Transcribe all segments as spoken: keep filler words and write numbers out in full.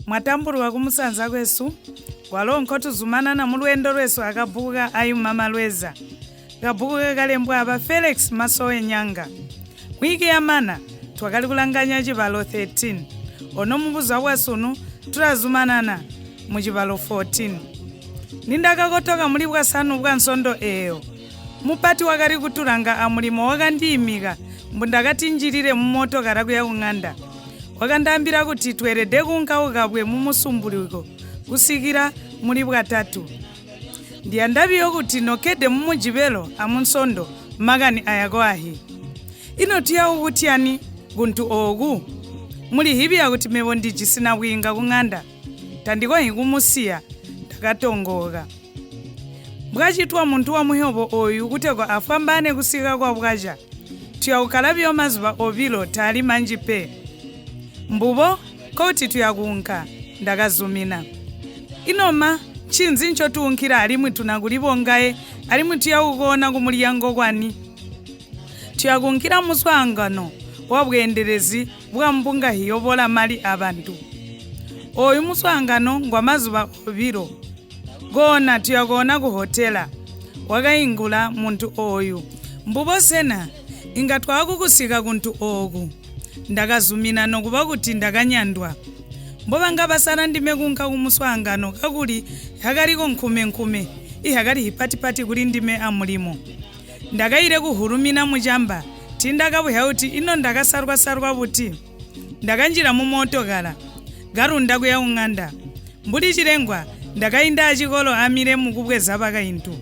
Mwatambulwa kumusanza kwesu, walo nkhotuzumanana mu lwendo lwesu akabhuku ka ayu mama Lweza. Kabhuku kakalembwa ŵa Felix Masowe Nyanga. Wiki ya mana, twakali kulanganya chibalo thirteen, ono mu buza bwa sunu tulazumanana mu chibalo fourteen. Nindakakotoka muli bwasanu bwa nsondo eyo, mupati wakali kutulanga a mulimo wakandiyimika mbu ndakatinjirire mu moto kara kuya ku ng'anda. Wakandambira kuti twerede kunka ukabwe mu musumbuliko kusikira muli bwatatu. Ndiyandaŵiyo kuti nokede mu mujivelo a mu nsondo makani aya kwahi. Ino tiyakukutyani kuntu oku? Muli hiŵi yakuti mewo ndijisina kwinga ku ng'anda? Tandiko nkumusiya, ndakatongoka. Mbwachitwa muntu wa muhyobo uyu kutegwa afwambane kusika kwa bwacha, tuyakukalavyo mazuŵa ovilo tali manji pe. Mbubo koti tuyakunka, ndakazumina. Inoma, chinzi nchotunkira alimwi tunakulivongaye alimwi tuyakugona ku mulyango kwani? Tuyakunkira muswangano wa bwenderezi bwa mbunga hiyovola mali a ŵanthu. Oyu muswangano ngwa mazuŵa ovilo. Gona tuyagona ku hotela, wakayingula munthu oyu. Mbubo sena inga twakukusika kuntu oku. Ndakazumina nokuŵa kuti ndakanyandwa. Mbo ŵanga ŵasana ndime kunka ku muswangano kakuli hakaliko nkhume-nkhume, ihakali hipatipati kuli ndime a mulimo. Ndakayire kuhurumina mu chamba, tindakapuhya kuti ino ndakasarwasarwa kuti. Ndakanjira mu moto ghara, garu ndakuya ku ng'anda. Mbuli chilengwa, ndakayinda achikolo amire mukubweza ŵakayintu.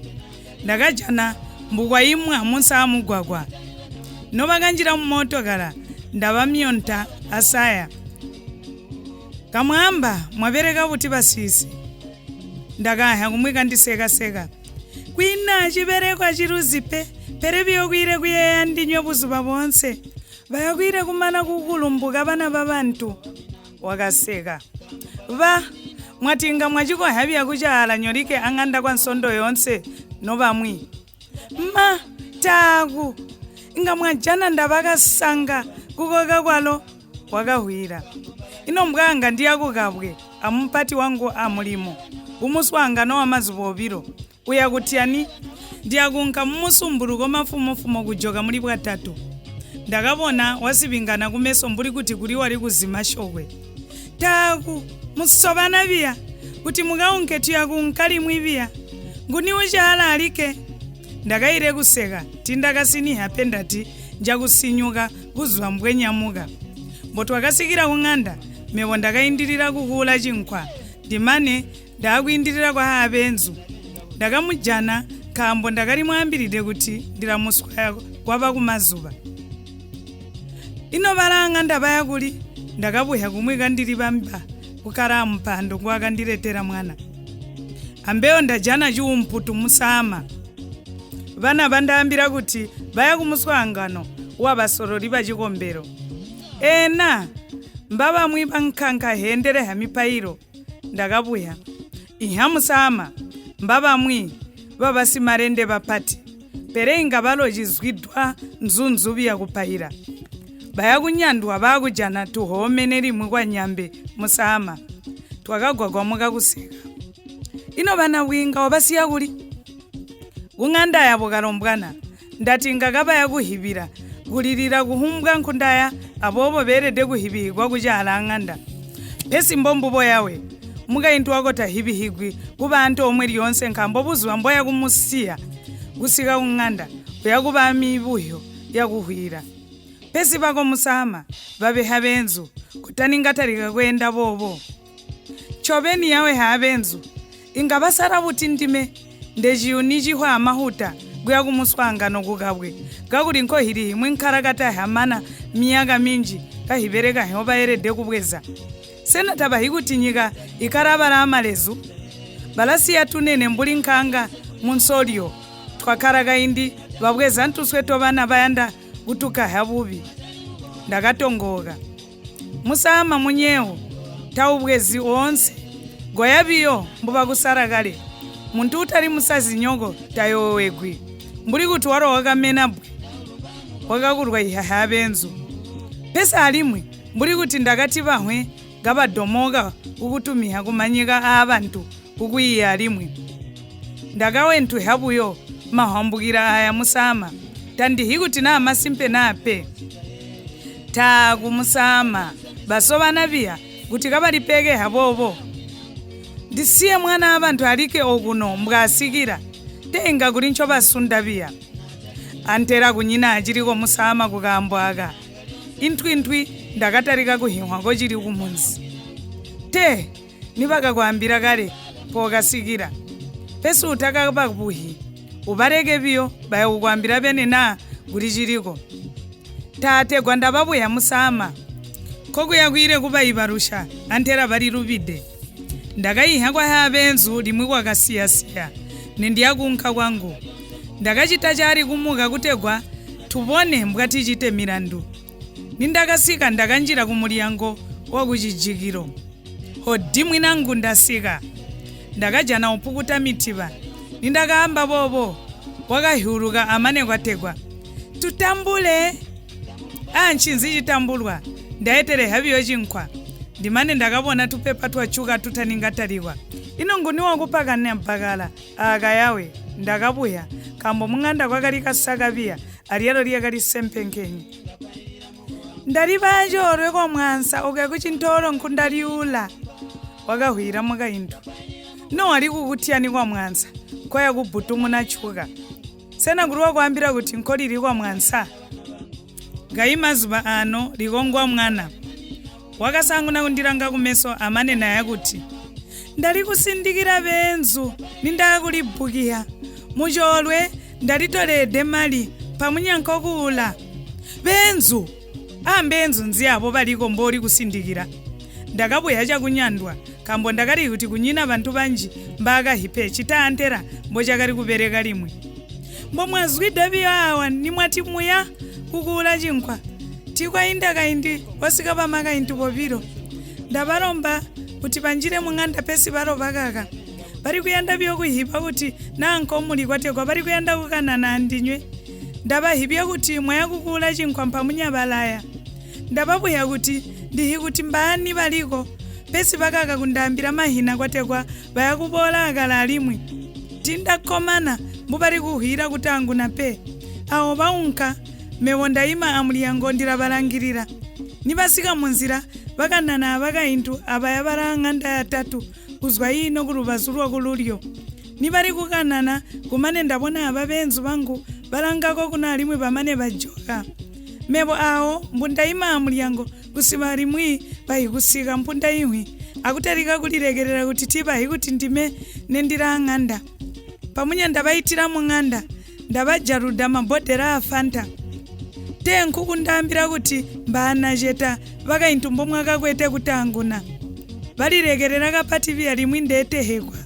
Ndakajana mbukwayimwa munsa mugwagwa. Ino ŵakanjira mu moto ghara, ndaŵamyonta asaya. Kamwamba mwapereka kuti ŵasisi? Ndakahya kumwika ndisekaseka. Kwina chipereko chiruzipe, perepi yokwire kuyeya ndinywe buzuŵa bonse. Ŵayakwire kumana kukulumbuka ŵana ŵa ŵanthu. Wakaseka. Ŵa, mwatinga mwachikoha vyakucha ala nyolike ang'anda kwa nsondo yonse no ŵamwi. Ma, taku, inga mwajana ndaŵakasanga kukoka kwalo wakahwira. Ino mbwanga ndiyakukabwe amupati wangu a mulimo, umuswanga no wamazuŵoviro. Uyakutyani? Ndiyakunka mu musumbuluko mafumofumo kujoka muli bwatatu. Ndakawona wasiŵingana ku meso mbuli kuti kuli wali kuzima shokwe. Taku, musoŵana viya, kuti mukawunke tuyakunka limwi viya. Nguni ucha ala alike? Ndakayire kuseka, tindakasiniha pendati njakusinyuka kuzwa mbwenyamuka. Mbo twakasikira ku ng'anda, mewo ndakayindirira kukuwula chinkwa, ndimane ndakuyindirira kwa aŵenzu. Ndakamujana kambo ndakali mwambilide kuti ndilamuswa waŵa ku mazuŵa. Ino ŵalang'anda ŵaya kuli? Ndakapuhya kumwika ndili pamba kukara muphando ngwakandiretera mwana. Ambeyo ndajana chiwumputu musama. Ŵana ŵandambira kuti ŵaya ku muswangano wa ŵasoroli ŵa chikombero. Ena, mbaŵamwi ŵankhankha hendere ha mipairo. Ndakapuya. Inya musama, mbaŵamwi ŵa ŵasimarende ŵapati, pere inga ŵalojizgidwa nzunzu ŵiyakupayira. Ŵayakunyandwa ŵakujana tuhomene limwe kwa nyambe musama. Twakagwagwamuka kuseka. Ino ŵana winga waŵasiya kuli? Ku ng'anda yapo kalombwana, ndati ngakaŵa yakuhiŵira, kulirira kuhumbwa nkhundaya, apopo ŵerede kuhiŵihigwa kuchara ng'anda. Pesi mbombupo yawe, mukayintwako tahiŵihigwi kuŵa anto omwe lyonse nkhambo buzuŵa mboya kumusiya kusika ku ng'anda, kuyakuŵa mivuhyo yakuhwira. Pesi ŵako musama, ŵaŵe ha ŵenzu, kutani ngatalika kwenda bobo. Chopeni yawe ha ŵenzu, inga ŵasara kuti ndime nde chiyuni chihwa mahuta kuya kumuswanga no kukabwe, gakuli nkhohili himwe nkharakata hamana miyaka minji kahipereka nho ŵayerede kubweza. Sena taba hikuti nyika ikaraŵa la malezu? Ŵalasiya tunene mbuli nkhanga mu nsolyo, twakhara kaindi ŵabweza ntuswe to ŵana ŵayanda kutuka ha wuŵi. Ndakatongoka. Musama munyewo, taubwezi wonse. Goyaŵiyo mbuŵa kusara kale. Munthu utali musazinyoko tayowegwi. Mbuli kuti waro wakamena bwe, wakakurwa ihaha ya ŵenzu. Pesa alimwe, Mbuli kuti ndakati ŵahwe ngaŵadomoka kukutumiha kumanyika a ŵanthu kukuyiya limwe. Ndakawenthuha buyo mahwambukira aya musama, tandihi kuti na masimpe nape. Ta kumusama, baso ŵana ŵiya kuti kaŵalipeke haŵoŵo. Ndisiye mwana wa ŵanthu alike okuno mbwasikira, tenga kuli ncho ŵasunda ŵiya. Antera kunyina achiriko musama kukambwaka. Intwintwi ndakatarika kuhimhwa kochiri kumunzi. Te, ni ŵakakwambira kale pokasikira. Pesi utakapa kuhi, uŵareke ŵiyo ŵaya kukwambira ŵene na kuti chiriko. Tate gwandaŵapo ya musama. Kokuya kwire kuŵa iŵarusha, anthera ŵali luŵide. Ndakayihya kwa ha ŵenzu limwe kwakasiyasiya, ne ndiyakunka kwangu. Ndakachita chali kumuka kutegwa tuvone mbwa tichite mirandu. Nindakasika ndakanjira ku muryango wa ku chijikiro. Hodi mwinangu ndasika. Ndakaja na upukuta mithiŵa. Nindakahamba bobo, wakahiwuruka amane kwategwa, tutambule. Ah, nchinzi chitambulwa, ndayetere haviyo chinkwa. Ndimane ndakabona tupepa twa chuka tutaningataliwa. Ino nguni wakupaka ne bakala, aka yawe, ndakabuya, kambo mung'anda kwakali kasaka viya, alyalo lyakali sempe nkhenyi. Ndalipa achorwe kwa mwansa uke ku chintoro nkhundalyula. Wakahwira mwa kayinthu. No wali kukutyani kwa mwansa, kwaya kubutumuna chuka. Sena kuli wakwambira kuti nkoliri kwa mwansa? Gayi mazuŵa ano likongwa mwana. Wakasanguna kundilanga ku meso amane naya kuti, ndali kusindikira ŵenzu, nindaka kulibukiha. Muchorwe ndalitorede mali pa munyanko kula. Ŵenzu! Ambenzu nziyapo ŵaliko mboli kusindikira. Ndakabuya chakunyandwa, kambo ndakali kuti kunyina ŵanthu ŵanji mbakahipe chitantera mbo chakali kuŵereka limwe. Mbo mwazgwida viyo awa ni mwati muya kukuwula chinkwa. Tikwayinda kayindi wasika pa makayintu popiro. Ndaŵaromba kuti ŵanjire mu ng'anda pesi ŵaro ŵakaka. Ŵali kuyanda viyo kuhipa kuti nanko muli kwatekwa ŵali kuyanda kukanana ndinywe. Ndaŵahipya kuti mwaya kukuwula chinkwa mphamunya ŵalaya. Ndaŵapwihya kuti ndihi kuti mbani ŵaliko, pesi ŵakaka kundambira mahina kwatekwa ŵaya kubora akala alimwi. Tindakomana mbu ŵali kuhwira kutanguna pe. Awo ŵawunka, mewo ndayima a muryango ndiraŵalangirira. Ni ŵasika mu nzira, ŵakanana ŵakayinthu aŵaya ŵara ng'anda yatatu, kuzwa yino ku luŵazurwa ku lulyo. Ni ŵali kukanana, kumane ndabona ŵaŵenzu ŵangu ŵalangako kuna limwe pamane ŵajoka. Mepo awo mbundayima ha muryango, kusiŵa limwi pahikusika mpunda imwe, akutarika kulirekerera kuti tiŵahi kuti ndime nendira ng'anda. Pamunya ndaŵayitira mu ng'anda, ndaŵajaruda mabhodera a Fanta. Te nkhuku ndambira kuti mbana cheta ŵakayintumbo mwakakwete kutanguna. Ŵalirekerera kapati viya limwe ndetehekwa.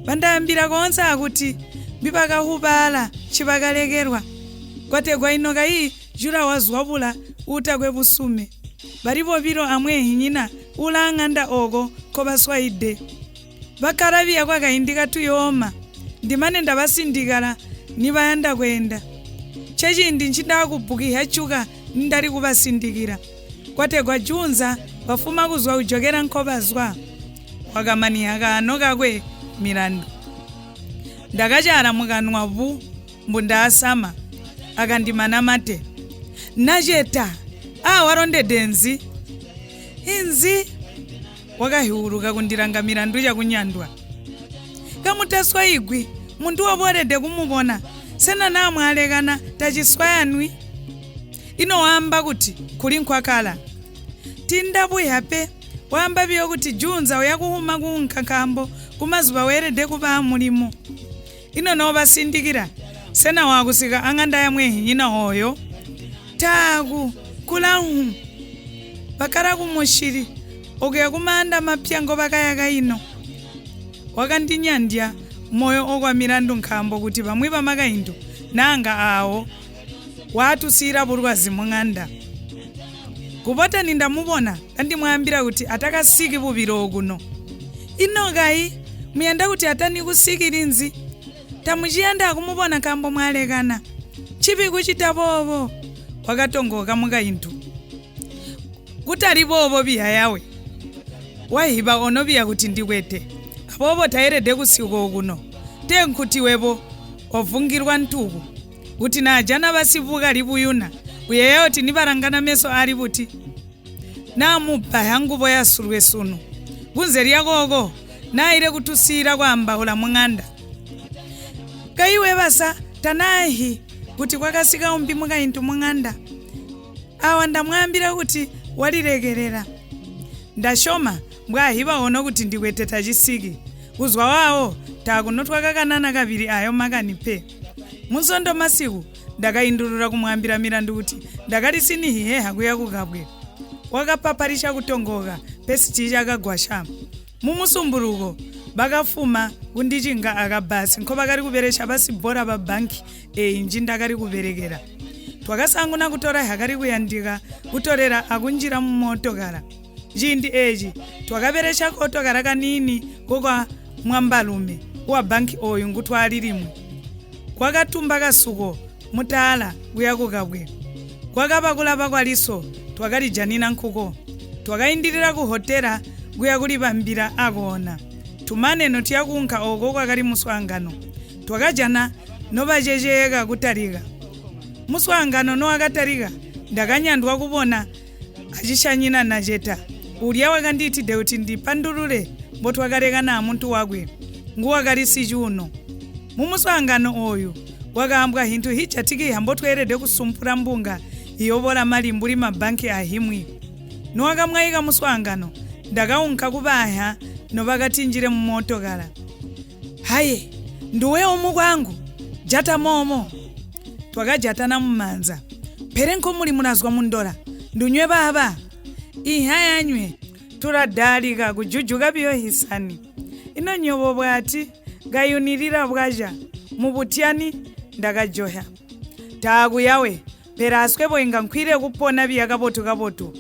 Ŵandayambira konse akuti mbiŵakahuŵala chiŵakalekerwa. Kwategwa ino kayi jura wazwapula utakwe pusume. Ŵalipo viro amwe hinyina ula ng'anda oko ko ŵaswaide. Ŵakaraŵiya kwakayindika tuyoma, ndimane ndaŵasindikala ni ŵayanda kwenda. Chechindi nchindakubukihya chuka ndali kuŵasindikira. Kwategwa junza wafuma kuzwa kujokera nkhoŵazwa. Wakamaniha kano kakwe mirandu. Ndakachara mukanwa vu mbundasama. Akandimana mate. Nacheta, a warondede nzi? Inzi? Wakahiwuruka kundiranga mirandu yakunyandwa. Kamutaswa igwi, munthu waborede kumubona, sena namwalekana tachiswayanwi. Ino wamba kuti kuli nkhwakala. Tindabuya pe, wamba biyo kuti junza uyakuhuma ku nkhankhambo ku mazuŵa werede kuŵa mulimo. Ino no ŵasindikira, sena wakusika ang'anda ya mwehi nyina hoyo? Taku, kulahu. Ŵakara ku muchiri, okuya ku manda mapyango ŵakayaka ino. Wakandinyandya moyo okwa mirandu nkhambo kuti pamwipa makayindu nanga awo watusiyira burwazi mu ng'anda. Kupota nindamubona kandimwambira kuti atakasiki buŵiro kuno. Ino kayi muyanda kuti atani kusikiri nzi? Tamuchiyanda akumubona kambo mwalekana. Chipi kuchita bobo? Wakatongoka mukayindu. Kutali bobo biyayawe. Wahiba ono biya kuti ndikwete. Abobo tayerede kusiuko kuno. Te nkuti webo wavungirwa ntuku. Kuti najana basivuka libuyuna. Uyeyo tinibarangana meso ali buti. Namupa ya ngubo ya surwe sunu. Kunze lyakoko, naile kutusira kwamba ula mung'anda. Kaiwe basa, tanahi, kuti kwakasika umbi mukaintu mung'anda. Awa ndamwambira kuti walilekerera. Ndashoma, mbwahiŵa ono kuti ndikweteta chisiki. Kuzwa wawo, takuno twakakanana kaŵiri ayo makani pe. Munsondo masiku, ndakayindulula kumwambira mirandu kuti ndakali sinihiheha kuya kukabwe. Wakapapalisha kutongoka, pesi chicha akagwasha. Mu musumburuko, bakafuma kundichinga akabasi nkho bakali kuberesha basi bora ba banki eyi nji ndakali kuberekera. Twakasanguna kutora hakali kuyandika kutorera akunjira mu motokara. Chindi echi, twakabereshako tokara kanini ko kwa mwambalume wa banki oyu ngutwali limwe. Kwakatumba kasuko mutala kuya kukabwe. Kwakaba kulapa kwaliso twakalijanina nkhuko. Twakayindirira ku hotela kuya kulipambira akona. Tumaneno tiyakunka oko kwakali muswangano. Twakajana no ŵachecheka kutalika. Muswangano no wakatalika, ndakanyandwa kubona achishanyina na cheta. Ulya wakanditi de kuti ndipandulule mbo twakaleka na munthu wakwe nguwakali sichuno. Mu muswangano uyu, wakambwa hinthu hichatikiha mbo twerede kusumpura mbunga iyo bora mali mbuli mabanki ahimwi. Niwakamwayika muswangano, ndakawunka kuŵahya no ŵakatinjire mu motokara. Haye, nduwe umu kwangu, jata momo. Twakajatana mu manza. Pherenko muli munazgwa mu ndora, ndunywe baba. Iha yanywe, turadalika kujujuka piyo hisani. Ino nyobo bwati, gayunirira bwaja, mu butyani ndakajoha. Taku yawe, pera aswepo inga nkhwire kupona piya kapotu kapotu.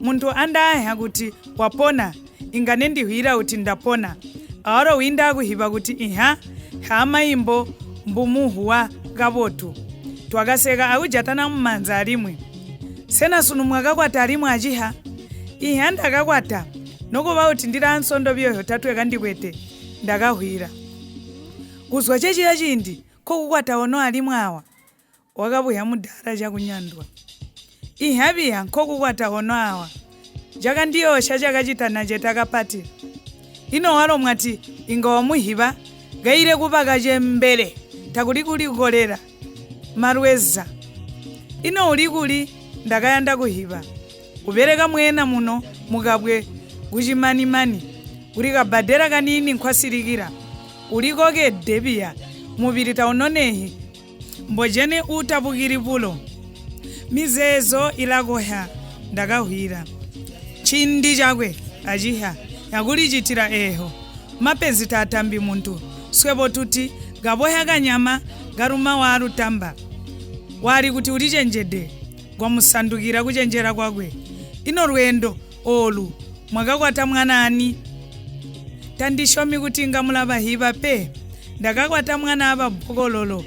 Munthu andahya kuti wapona, inga nendihwira kuti ndapona. Awaro winda akuhipa kuti iha, hama imbo mbumuhuwa kabotu. Twakaseka akujatana mu manza alimwe. Sena sunu mwakakwata alimwe achiha? Iha ndakakwata, nokuba kuti ndira nsondo vyohyo tatweka ndikwete, ndakahwira. Kuzwa chechiya chindi, ko kukwata ono alimwe awa? Wakabuhya mudala chakunyandwa. Ihabiya nkhokukwata hono awa. Chakandiyosha chakachita nache takapati. Ino walo mwati inga wamuhiŵa, gayire kuŵa kachembere, takuli kuligolera. Marweza. Ino ulikuli ndakayanda kuhiŵa. Kuŵereka mwena muno mukabwe kuchimanimani, kuli kabadera kanini nkhwasilikira. Uliko ke debiya, mubiri taunonehi, mbojene uta pukiri pulo. Mizezo ilakohya ndakahwira. Chindi chakwe achiha yakulichitira eho. Mapenzi tatambi munthu. Swepo tuti gabohya kanyama garuma wa lutamba. Wali kuti ulichenjede, gwamusandukira kuchenjera kwakwe. Ino lwendo olu mwakakwata mwanani? Tandishomi kuti ngamulaŵa hiŵa pe. Ndakakwata mwana aŵa bhokololo,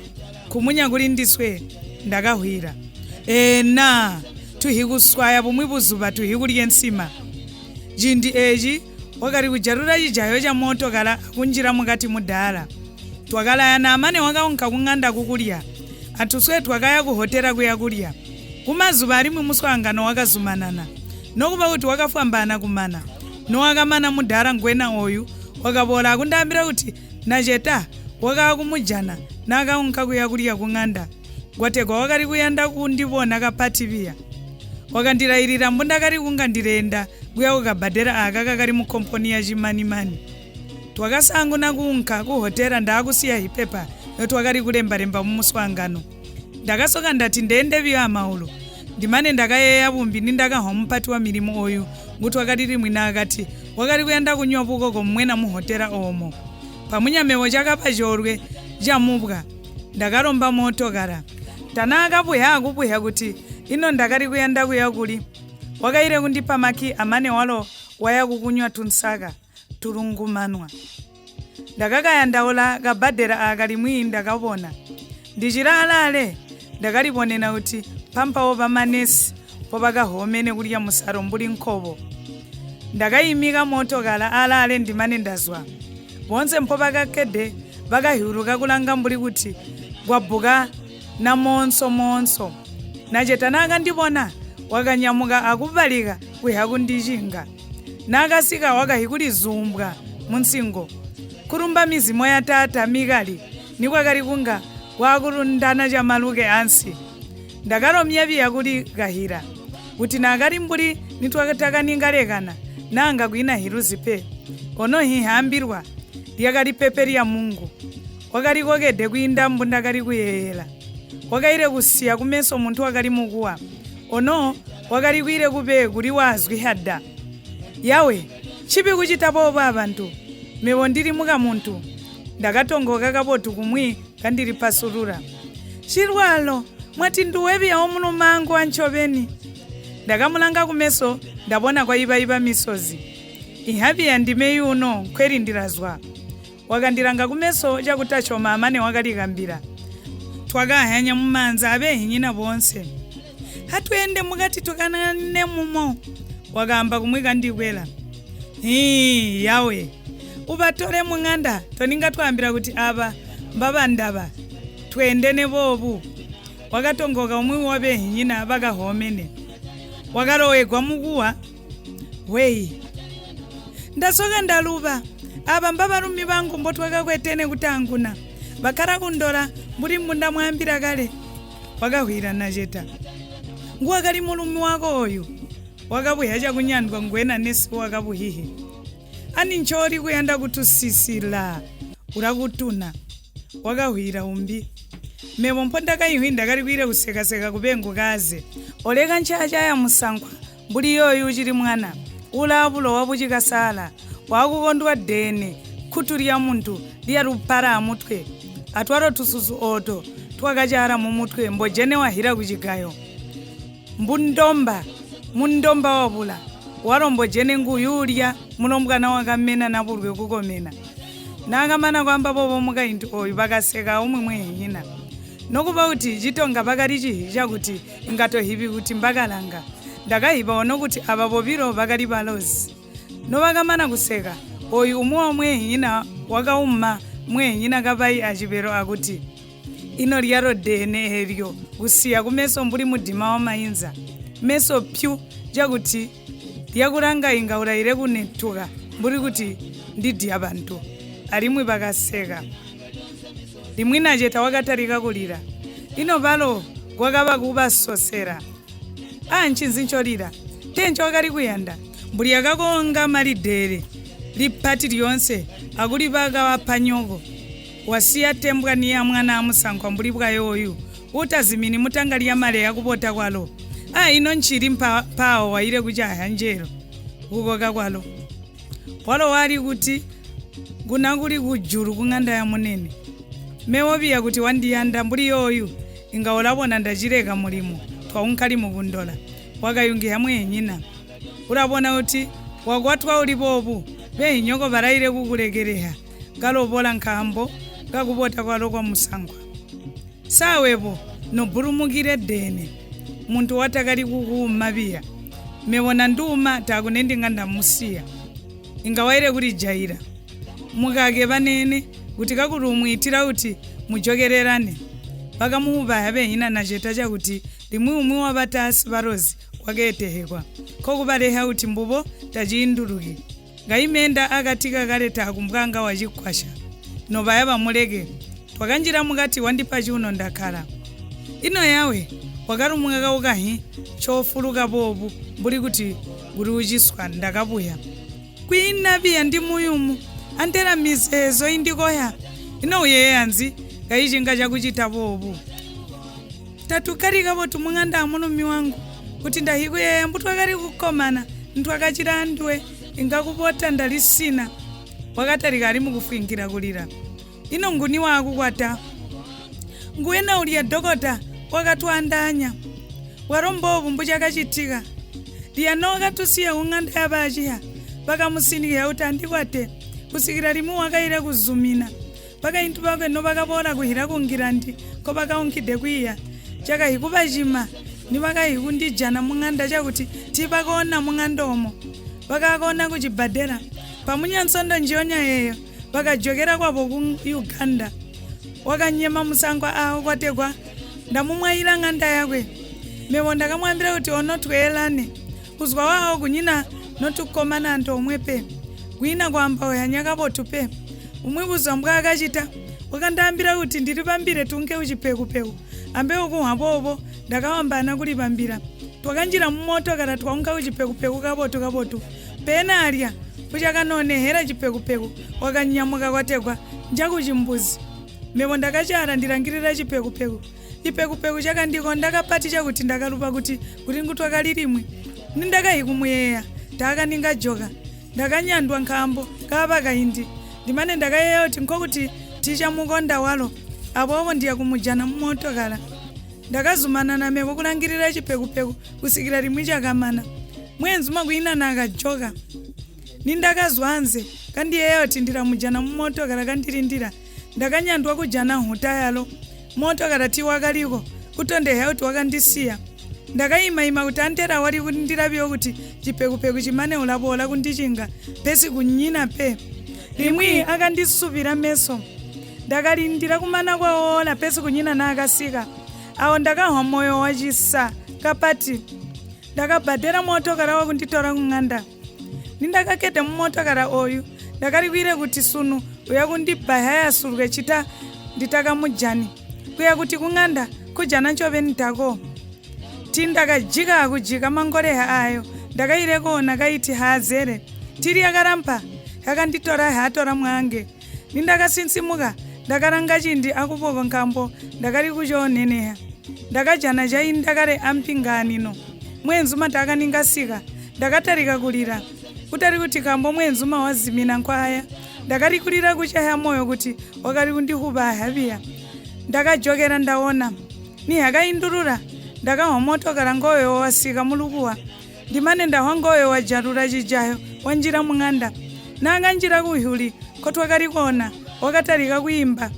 khumunya kuli ndiswe, ndakahwira. Ena, tuhikuswaya bumwi buzuŵa tuhikulye nsima. Chindi echi, wakali kujarura chijayo cha moto kala akunjira mukati mudala. Twakalaya na amane wakaunka kung'anda kukurya. Atuswe twakaya ku hotela kuya kurya. Ku mazuŵa alimwe muswangano wakazumanana, nokupa kuti wakafwambana kumana. Nowakamana mudala ngwena oyu, wakaŵola akundambira kuti nacheta wakawa kumujana nakaunka kuya kurya ku ng'anda. Ngwategwa wakali kuyanda kundiwona kapati viya. Wakandilayirira mbo ndakali kunga ndilenda kuya ku kabadera aka kakali mu komponi ya chimanimani. Twakasanguna kunka ku hotela ndakusiya hipepa iyo twakali kulembalemba mu muswangano. Ndakasoka ndati ndende viyo amaulu. Ndimane ndakayeya vumbi ni ndakahwa mupati wa milimo uyu, nguti wakali limwina akati wakali kuyanda kunywa vukoko mmwena mu hotela omo. Pamunyamewo chakapa chorwe chamubwa, ndakaromba moto kara. Tanaka puya kupuya kuti ino ndakali kuyanda kuya kuli. Wakayire kundipa maki amane walo waya kukunywa tunsaka tulungumanwa. Ndakakaya ndaula kabadera aka limwi ndakawona. Ndichira alale, ndakaliponena kuti pampawo pa manesi po ŵakahomene kurya msaro mbuli nkhoŵo. Ndakayimika moto ghara alale ndimane ndazwa. Wonse mpho ŵakakede ŵakahiwuruka kulanga mbuli kuti gwabuka na monso-monso. Na Chetana akandiwona, wakanyamuka akuŵalika kwiha kundichinga. Nakasika wakahikuli zumbwa mu nsingo. Kurumba mizimo ya tata mikali ni kwakali kunga wakurundana cha maluke ansi. Ndakaromya viya kuli kahira, kuti nakali mbuli nitwatakaninga lekana, nanga kwina hiruzi pe. Ono hihambirwa, lyakali pepe lya Mungu. Wakalikokede kwinda mbundakali kuyeyera. Wakayire kusiya kumeso munthu wakali mukuwa. Ono wakalikwire kuŵe kuli wazgi hada. Yawe, chipi kuchitapo obo abantu? Mewo ndili muka munthu. Ndakatongoka kabotu kumwi kandilipasulura. Chirwaro, mwati nduwe vya omulumangu wanchoveni? Ndakamulanga kumeso, ndabona kwayiŵayiŵa misozi. Ihavi ya ndime yuno nkhweri ndirazwa. Wakandilanga kumeso chakutachoma amane wakalikambira. Twakahanya mu manza aŵehinyina bonse. Hatwende mukati tukanane mumo. Wakamba kumwika ndikwera. Hii, yawe. Uŵatore mu ng'anda, toninga twambira kuti aŵa mbaŵa ndaŵa. Twendene bobu. Wakatongoka umwe wa ŵehinyina ŵakahomene. Wakalowegwa mukuwa. Weyi. Ndasoka ndaluŵa. Aŵa mbaŵarumi ŵangu mbo twakakwetene kutanguna. Ŵakara kundora mbuli mbunda mwayambira kale. Wakahwira na cheta. Nguwakali murumi wako uyu. Wakabuhya chakunyandwa ngwena nesi wakabuhihe. Ani ncholi kuyanda kutusisila. Urakutuna. Wakahwira umbi. Memo mpo ndakayihwi ndakali kwire kusekaseka kupengo kaze. Oleka nchachaya musankwa. Mbuli yoyu uchili mwana, ula apulo wapuchika sala, wakukondwa dene, khutu lya munthu lya lupara mutwe. Atwaro tususu oto twakachara mu mutwe mbojene wahira ku chigayo. Mbu ndomba, mu ndomba wapula, waro mbojene nguyulya mulombwana wakamena na burwe kukomena. Nakamana kwamba popo mukaintu oyu pakaseka umwe mwehenyina. Nokupa kuti chitonga pakali chihi chakuti ingatohiŵi kuti mbakalanga. Ndakahiŵa ono kuti aŵa bobiro ŵakali ŵalozi. No ŵakamana kuseka, oyu umo wamwehenyina wakawuma mwehenyina kapayi achipero akuti, ino lyaro dene elyo kusiya kumeso mbuli mudima wa mayinza. Meso pyu chakuti lyakulanga inga ulayire kunethuka mbuli kuti ndidya bantu. Alimwi ŵakaseka. Limwina cheta wakatalika kulira. Ino palo gwakaŵa kuŵasosera. Ah, nchinzi ncholira. Tencho wakali kuyanda. Mbuli yakakonga malidere. Lipati lyonse. Akuli ŵaka ŵa panyoko. Wasiya tembwa ni ya mwana amusankwa mbuli bwa yoyu. Utazimini mutanga lya male yakupota kwalo. Ah, ino nchili mpa, pawo wayire kuchaha njero. Kukoka kwalo. Walo wali kuti, ngunakuli ku juru ku ng'anda ya munene. Mewoŵiya kuti wandiyanda mbuli yoyu, inga ulabona ndachireka mulimo twa unkali mukundora, wakayungiha mwehenyina. Ulabona kuti wakwatwa uli popu, ŵehinyoko ŵarayire kukulekereha, ngalopola nkhambo ngakupota kwalo kwa musankwa. Sawepo, nubulumukire dene. Munthu watakali kukuwuma ŵiya. Mewona nduma takunendinga ndamusiya. Ingawayire kulijayira. Mukake ŵanene kuti kakurumwitira kuti mujokererane. Ŵakamuwupaha ŵenyina na cheta chakuti limwi umwe wa ŵatasi ŵarozi waketehekwa. Khokuŵaleha kuti mbupo tachiyinduruki. Nga imenda akatika kale takumbwanga wachikwasha. No ŵaya ŵamuleke. Twakanjira mukati wandipa chuno ndakhara. Ino yawe, wakarumwaka ukahi chofuluka popu, mbuli kuti nguli uchiswa ndakapuya. Kwina ŵiya ndi muyumu, antera mizezo indikoya. Ino uyeyanzi, nga ichi nga chakuchita popu. Tatukarikapo tumung'anda amulumi wangu, kuti ndahikuyeya mbutwakali kukomana, ntwakachira ndwe, ingakupota ndalisina. Wakatalika ali mukufwinkira kulira. Ino nguni wakukwata. Nguwena ulya dokota wakatwandanya. Waromba uku mbuchakachitika. Liyano wakatusiya ku ng'anda ya ŵachiha, ŵakamusindikira kuti andikwate, kusikira limu wakayire kuzumina. Ŵakayintu ŵakwe no ŵakapora kuhira ku Ngilandi ko ŵakawunkhide kwiya. Chaka hikuŵa chima, Ni ŵakayi kundijana mu ng'anda chakuti tiŵakona mu ng'anda umo. Ŵakakona kuchibhadera. Pamunya nsondo njiyonya yeyo, ŵakajokera kwapo ku Uganda. Wakanyema msangwa awo kwategwa, ndamumwayira ng'anda yakwe. Mewo ndakamwambira kuti ono twerane. Kuzwa wawo kunyina no tukomana nto omwe pe. Kwina kwamba uya nyakapo tupe. Umwe kuzwa mbwa akachita, wakandambira kuti ndili pambire tunke uchiphekupheu. Ambe ukuhwa popo, ndakawambana kulipambira. Twakanjira mu moto kara twaunka ku chiphekupheu kabotu kabotu. Pena alya, kucha kanonehera chiphekupheu, wakanyamuka kwategwa, nja ku chimbuzi. Mbepo ndakachara ndirangirira chiphekupheu. Chiphekupheu chakandikonda kapati chakuti ndakalupa kuti kuti ngutwa kali limwe. Ni ndakahi kumuyeya, taka ningajoka. Ndakanyandwa nkhambo, kaba kaindi. Ndimane ndakayeya kuti nkhokuti ticha mukonda walo. Apopo ndiya kumujana mu moto kara. Ndakazumana na meko kulangirira chiphekupheu kusikira limwe chakamana. Mwenzi makwina nakajoka. Nindakazwanze, kandiyeyo tindira mujana mu moto kara kandilindira. Ndakanyandwa kujana nhuta yalo. Moto kara tiwakaliko, kutondeha kuti wakandisiya. Ndakayima-yima kuti antera wali kundilapyo kuti chiphekupheu chimane ulapo ula kundichinga, pesi kunyina pe. Limwi akandisupira meso. Ndakalindira kumana kwa ora pesi kunyina nakasika. Awo ndakahwa moyo wachisa kapati. Ndakabhadera motokara wakunditora ku ng'anda. Nindakakete mu motokara oyu, ndakalikwire kuti sunu uyo akundibaya yasurwe chita nditakamujani. Kuya kuti ku ng'anda kujana nchobe ntako. Tindakajika kujika mangoleha ayo, ndakayireko nakaiti hazere. Tili yakarampa, yakanditora hatora mwange. Nindakasinsimuka, ndakaranga chindi akupoko nkambo ndakali kuchoneneha. Ndakajana chayi ndakale ampinganino. Mwenzuma taka ningasika, ndakatarika kulira. Kutali kuti kambo mwenzuma wazimina nkhwaya. Ndakali kulira kuchaya moyo kuti wakali kundihupa haviya. Ndakajokera ndawona. Ni hakayindulula, ndakahwa moto kala ngoyo wasika mu lukuwa. Ndimane ndahwa ngoyo wajarura chijayo, wanjira mu ng'anda. Nanga njira kuhyuli, kotwakali kona, wakatarika kuyimba.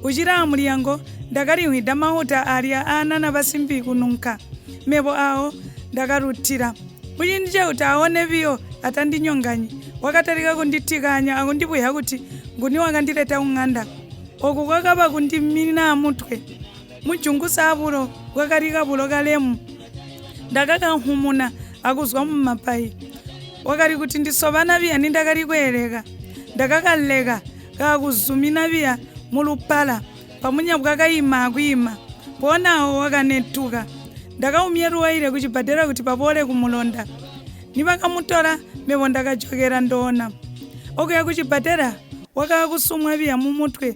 Uchira mulyango, ndakalihwida mahuta alya ana na pasimbi kununka. Mepo awo, ndakarutira. Kuchindi chauti awone viyo atandinyonganyi, wakatarika kunditikanya akundipuya kuti nguni wakandileta ku ng'anda. Uku kwakapa kundimina mutwe. Mujungusa apulo, wakali kapulo kalemu. Ndakakankhumuna akuzwa mu mapayi. Wakali kuti ndisoŵana viya ni ndakali kwereka. Ndakakaleka kakuzumina viya mu lupala, pamunya pwakayima akwima. Ponawo wakanetuka. Ndakaumya luwaire ku chibadera kuti papole kumulonda. Ni ŵakamutora, mbepo ndakajokera ndona. Okuya ku chibadera, wakakusumwa viya mu mutwe.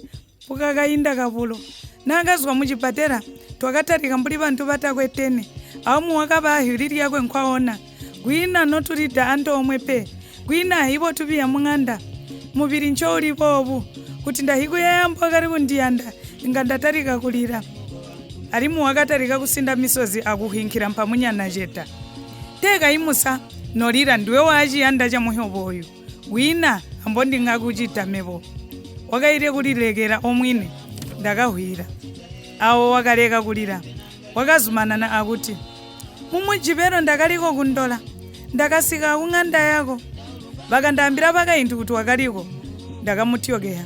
Pukakayinda kapulo, nakazwa mu chipatela, twakatalika mbuli ŵanthu ŵatakwetene, awo mu wakaŵa ahyuli lyakwe nkhwaona, gwina no tulida antomwe pe, gwina ahipo tuŵiya mu ng'anda, muŵiri ncho ulipowu, kuti ndahikuyayambo kali kundiyanda, nga ndatalika kulira. Alimu wakatalika kusinda misozi akuhinkhira mphamunya na cheta. Teka imusa, nolira ndiwe wachiyanda cha muhyobo uyu. Wina ambo ndingakuchita mepo. Wakayire kulilekera omwine, ndakahwira. Awo wakaleka kulira, wakazumana na akuti, mu mujipero ndakaliko kundola, ndakasika ku ng'anda yako. Ŵakandambira pakayindi kuti wakaliko, ndakamutyokeha.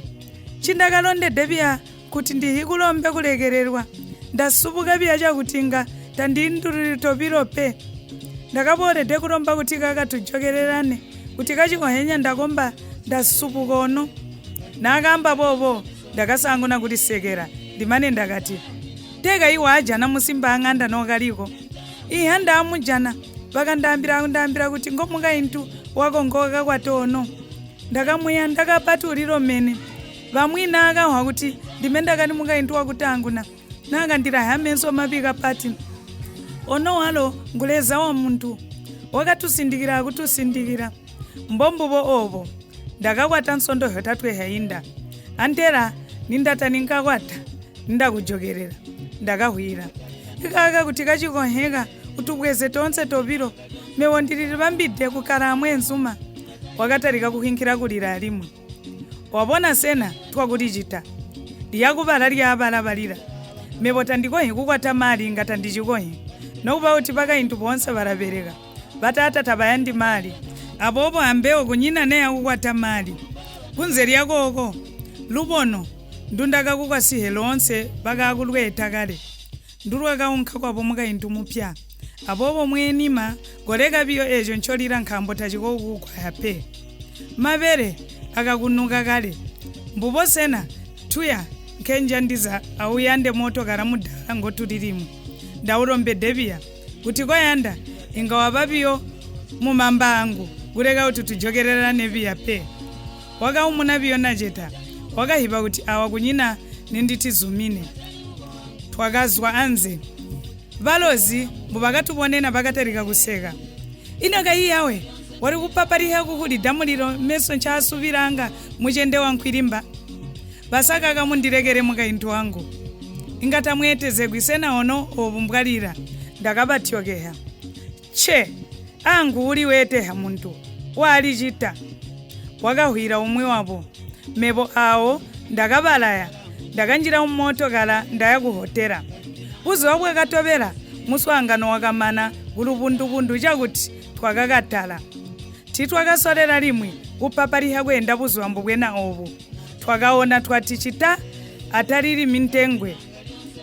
Chindakalondede pya kuti ndihikulombe kulekererwa. Ndasupuka pya chakuti nga tandindulire topiro pe. Ndakaporede kuromba kuti kakatujokererane, kuti kachikohenya ndakomba ndasupukono. Nakamba bobo, ndakasanguna kulisekera, ndimane ndakati, teka iwe ajana musimba ang'anda nokaliko. Iha ndamujana, ŵakandambira kundambira kuti ngo mukaintu wako ngoka kwatono. Ndakamuya ndakapatuliro mene. Ŵamwina akahwa kuti ndime ndakani mukaintu wakutanguna. Nanga ndilahya meso maŵi kapati. Ono walo nguleza wa munthu. Wakatusindikira akutusindikira. Mbombubo obo. Ndakakwata nsondo hyotatwe hayinda. Antera nindata ninkakwata. Ndakujokerera. Ndakahwira. Ikaka kuti kachikonheka utubweze tonse topiro. Mewo ndilili pambide kukara amwe nzuma. Wakatalika kuhinkhira kulira alimwe. Wabona sena twakulichita. Liyakuŵala lyaŵala ŵalira. Mepo tandikohe kukwata mali ngati ndichikohe. Nokupa kuti pakayintu ponse ŵalaŵereka, ŵatata taŵayandi mali, apopo ambewo kunyina neya kukwata mali. Kunze lyakoko, lubono, ndundaka kukwasihe lonse ŵakakulweta kale. Ndurwaka unkha kwapo mukayintu mupya. Apopo mwenima, goreka viyo ezho ncholira nkhambo tachiko kukwaya pe. Maŵere akakunuka kale. Mbuposena, thuya, nkhenja ndiza auyande moto kara mudala ngo tulirimu. Ndaurombede viya, kuti koyanda, ingawa papiyo mu mamba angu, kureka kuti tujokererane viya pe. Wakaumuna viyo na jeta, wakahipa kuti awa kunyina nindi tizumine. Twakazwa anze. Ŵalozi mbo ŵakatuwonena ŵakatarika kuseka. Ine kayiyawe, wali kupapaliha kuku lidamu liro meso nchasuŵiranga muchende wa nkhwilimba. Pasaka kamundirekere mukayintu wangu. Ingatamwete zegwisena ono obumbwalira, ndakabatyokeha. Che, angu uli wete ha muntu, wali chita. Wakahwira umwe wapo. Mebo awo ndakaŵalaya, ndakanjira mu moto kara ndaya ku hotera. Buzuŵa bwakatoŵera, muswangano wakamana gulubundubundu chakuti twakakatala. Titwakasorera limwe kupapaliha kwenda buzuŵa mbubwena obu. Twakawona twati chita ataliri mintengwe.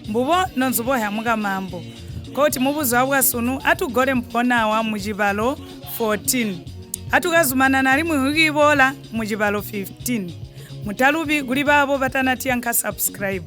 Mbubo nonzubohya muka mambo. Koti mu buzuŵa bwa sunu atugore mphonawa mu chibalo fourteen. Atukazumana na limwe hukibola mu chibalo fifteen. Mutalubi kuli babo batanatiya nkha subscribe.